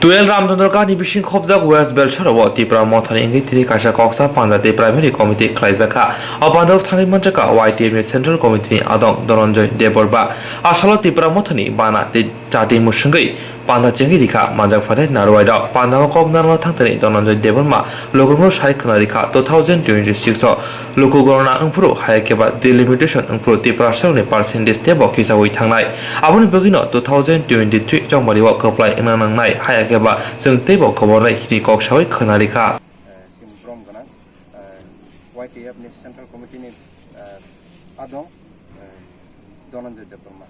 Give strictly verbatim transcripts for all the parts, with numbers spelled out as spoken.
Twelve Ramchandra Ghat ni bising khobjak West Belchoro o Tipra Mothani wngwi thini kaisa koksa panda tei primary committee khlaijakha. O panda o thangwi manjakha Y T F ni Central Committee ni adong Dhananjoy Debbarma. Asalo Tipra Mothani bana tei chati mwswngwi panda chengwi rikha manjak phainai narwai rok. Panda o kok narwna thangthani Dhananjoy Debbarma lukurokno sai khwna rikha two thousand twenty-six o luku gorona wngphuru hai khe ba delimitation wngphuru Tiprasarokni percentage teibo kisaui thangnai. Aboni bagwino two thousand twenty-three chongmari o kwplai wngna nangnai hai khe ba chwng teibo khobor nai hini kok saui khwna rikha. Eh, chini brom gwnang, eh, Y T F ni Central Committee ni, eh, adong, eh, Dhananjoy Debbarma.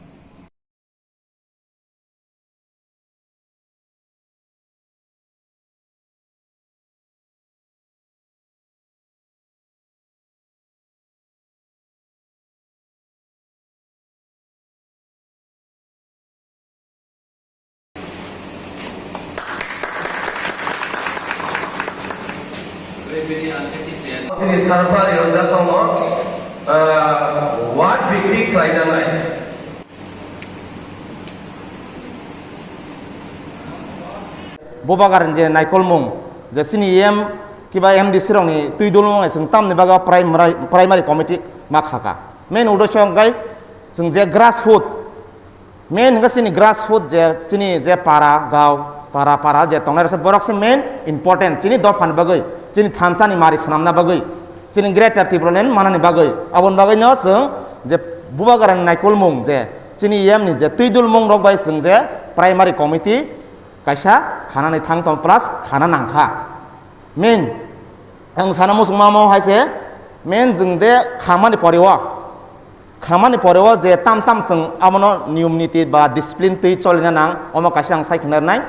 Chini sarpari wngjak tongo, ah, ward bikri khlaijaknai. Bubagarni je naikolmung, je chini E M kiba M D C rokni twi dulmung hai chwng tamni bagwi primary, primary committee ma khaka. Main uddesho hwnkhe chwng je grassroot, main hwnkhe chini grassroot je chini je para gao, para para je tongnai rok se borok se main important chini dophani bagwi, chini thansani mari swnamna bagwi, chini Greater Tipraland manani bagwi. Aboni bagwino chwng je Bubagarni naikolmung je chini E M ni je twi dulmung rok bai chwng je primary committee kaisa khanani thang tong plus khana nangkha. Main ang sana muchungma mo hai se main jwng de khamani pore o, khamani pore o je tam tam chwng abono niyom niti ba discipline twi cholina nang, omo kaisa ang sai khna rwnai.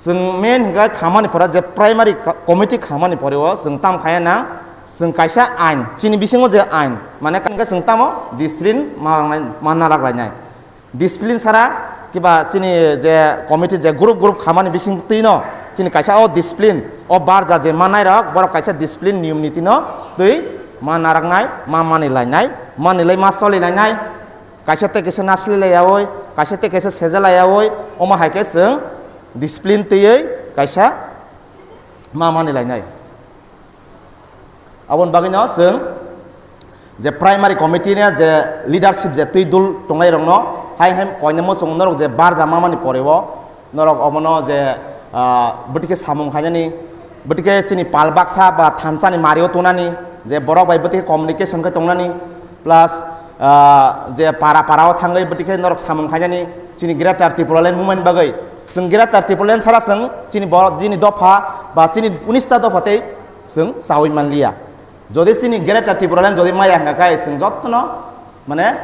Chwng main hwnkhe khamani pore je primary co-, committee khamani pore o chwng tam khaya nang, chwng kaisa ain, chini bisingo je ain, mane hwnkhe chwng tamo discipline manang-, manna rwk lainai. Discipline sara kiba chini je committee je group group khamani bising twi no chini kaisa o discipline o barja je manai rok borok kaisa discipline niyom niti no twi ma naraknai, ma mani lainai, mani lai ma choli lainai, kaisa tei kaisa nasli laiyaui, kaisa tei kaisa seja laiyaui, omo hai khe chwng discipline twiwi kaisa ma mani lainai. Aboni bagwino chwng je primary committee ni je leadership je twi dul tongnai rokno hai hai koinai muchung norok je barja mamani pore o norok obono je, ah, bwtwi khe samung khainani, bwtwi khe chini pal baksa ba thansa ni mari o tongnani je borok bai bwtwi khe communication khe tongnani plus, ah, je para para o thangwi bwtwi khe norok samung khainani chini Greater Tipraland movement bagwi chwng Greater Tipraland sara chwng chini borok chini dopha ba chini unis ta dopha tei chwng chaui manliya. Jodi chini Greater Tipraland jodi maya hwnkha khe chwng jotono, mane,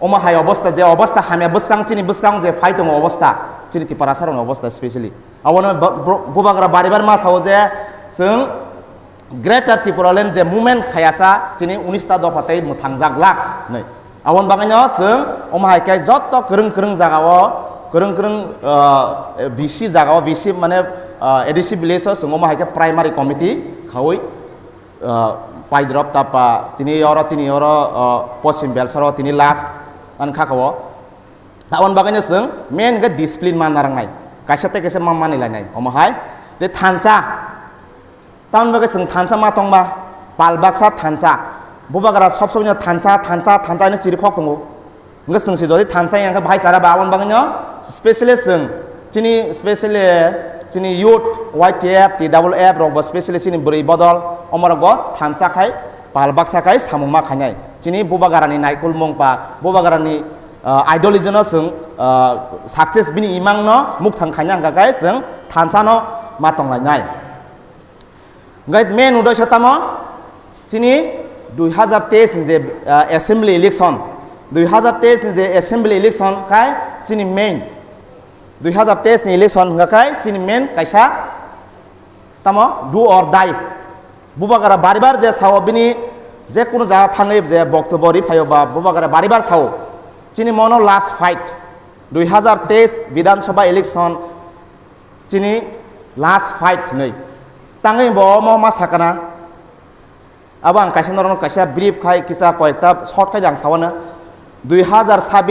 omo hai obosta, je obosta hamya bwskang, chini bwskang je phai tongo obosta, chini Tiprasa rokni obosta specially. Abono bo-, bo-, Bubagra baribar ma sao je chwng Greater Tipraland je movement khayasa chini unis ta dopha tei mwthangjak lak hinwi. Aboni bagwino chwng omo hai khe joto kwrwng kwrwng jagao, kwrwng kwrwng, ah, V C jagao, V C mane, ah, A D C village o chwng omo hai khe primary committee khaui, ah, Paidrop Tapa, tini oro, tini oro, ah, Poschim Belcharo, tini last ani khakao. Aboni bagwino chwng main khe discipline ma narwknai, kaisa tei kaisa ma mani lainai, omo hai tei thansa. Tamoni bagwi chwng thansa ma tongba, pal baksa thansa. Bubagra sob sob no thansa, thansa, thansa hwnwi chirikhok tongo. Hwnkhe chwng se jodi thansa ya hwnkhe bahai chara ba, aboni bagwino specially chwng chini specially chini youth Y T F, T double F rok bo specially chini bwrwi bodol omorok bo thansa khai pal baksa khai samung ma khainai. Chini Bubagrani naikolmung ba Bubagrani, ah, ideology no chwng, ah, success bini imang no mukthang khaina hwnkha khe chwng thansa no ma tonglainai. Hwnkhe main uddesho tamo? Chini dui hazar teis ni je, ah, assembly election, dui hazar teis ni je assembly election khai chini main, dui hazar teis ni election hwnkha khai chini main kaisa tamo do or die. Bubagra baribar je sao bini je kunu jaga thangwi je boktobbo ri phaio ba Bubagra baribar sao chini mono last fight dui hazar teis Bidhan Sabha election chini last fight hinwi. Tangwi bo omo ma sakana. Abo ang kaisa norokno kaisa brief khai kisa koyekta short khai ang sawana. Dui hazar sabis